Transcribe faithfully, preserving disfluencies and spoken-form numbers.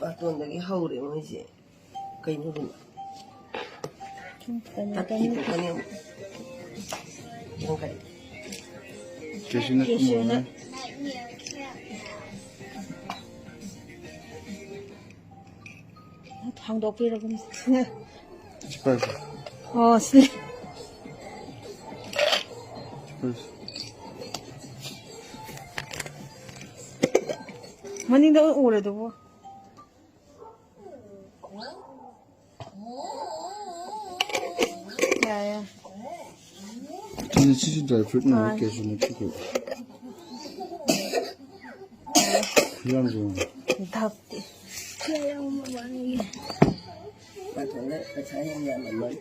ꯃꯇꯣꯟꯗꯒꯤ ꯍꯧꯔꯦ ꯃꯣꯏꯁꯦ꯫ ꯀꯩꯅꯣꯗꯨꯅ ꯁꯨꯝ ꯀꯩꯅꯣ ꯇꯠꯈꯤꯕ ꯐꯅꯦꯛ꯫ ꯅꯪ ꯀꯔꯤ? ꯀꯦꯁꯤꯅ ꯀꯦꯁꯤꯅ꯫ ꯊꯨꯝꯃꯣꯔꯣ꯫ ꯍꯥꯡꯗꯣꯛꯄꯤꯔꯒꯨꯝ꯫ ꯁꯤ ꯄꯥꯏꯁꯦ꯫ ꯑꯣ, ꯁꯤ꯫ ꯁꯤ ꯄꯥꯏꯁꯦ꯫ ꯃꯅꯤꯡꯗ ꯎꯔꯦ ꯑꯗꯨꯕꯨ꯫ ꯌꯥꯏ, ꯌꯥꯏ꯫ ꯁꯤꯁꯨ ꯁꯤꯁꯨ ꯗ꯭ꯔꯥꯏ ꯐ꯭ꯔꯨꯏꯠꯅꯦ, ꯀꯦꯁꯤꯅ ꯁꯤꯁꯨ꯫ ꯌꯥꯝꯁꯨ꯫ ꯙꯞꯇꯤ꯫ ꯃꯇꯣꯟꯗ ꯄꯩꯁꯥ ꯌꯥꯝ ꯌꯥꯝꯃꯝꯃꯅꯤ꯫